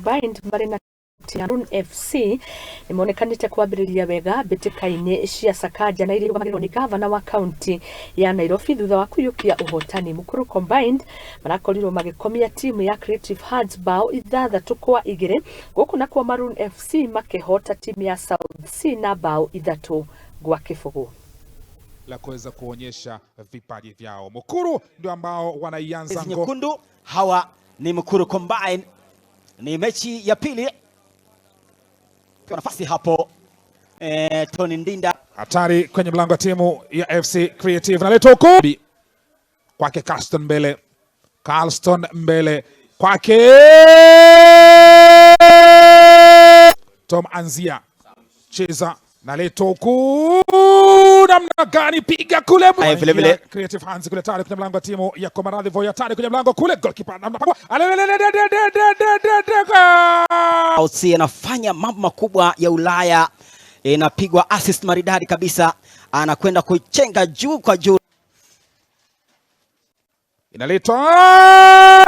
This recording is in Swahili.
Combined marĩ na Maroon FC nĩ monekanĩte kwambĩrĩria wega mbĩtĩka-inĩ cia Sakaja na iria irũgamagĩrĩrwo nĩ gavana wa kaunti ya Nairobi thutha wa kũiyũkia ũhotani. Mukuru Combined marakorirwo magĩkomia timu ya Creative Hands bao 6-2, gũkũ nakuo Maroon FC makĩhota timu ya South C na bao 3-0. La kuweza kuonyesha vipaji vyao. Mukuru ndio ambao wanaianza nyekundu, hawa ni Mukuru Combine. Ni mechi ya pili kwa nafasi hapo Tony Ndinda hatari kwenye mlango wa timu ya FC Creative, naletwa huku kwake Carlston mbele, Carlston mbele kwake Tom Anzia, cheza naletwa huku namna gani, piga kule vile vile Creative Hands kule tayari kwenye mlango wa timu ya Komaradhi Voi, hatari kwenye mlango kule, goalkeeper namna Ausi anafanya mambo makubwa ya Ulaya, inapigwa assist maridadi kabisa, anakwenda kuchenga juu kwa juu, inaletwa.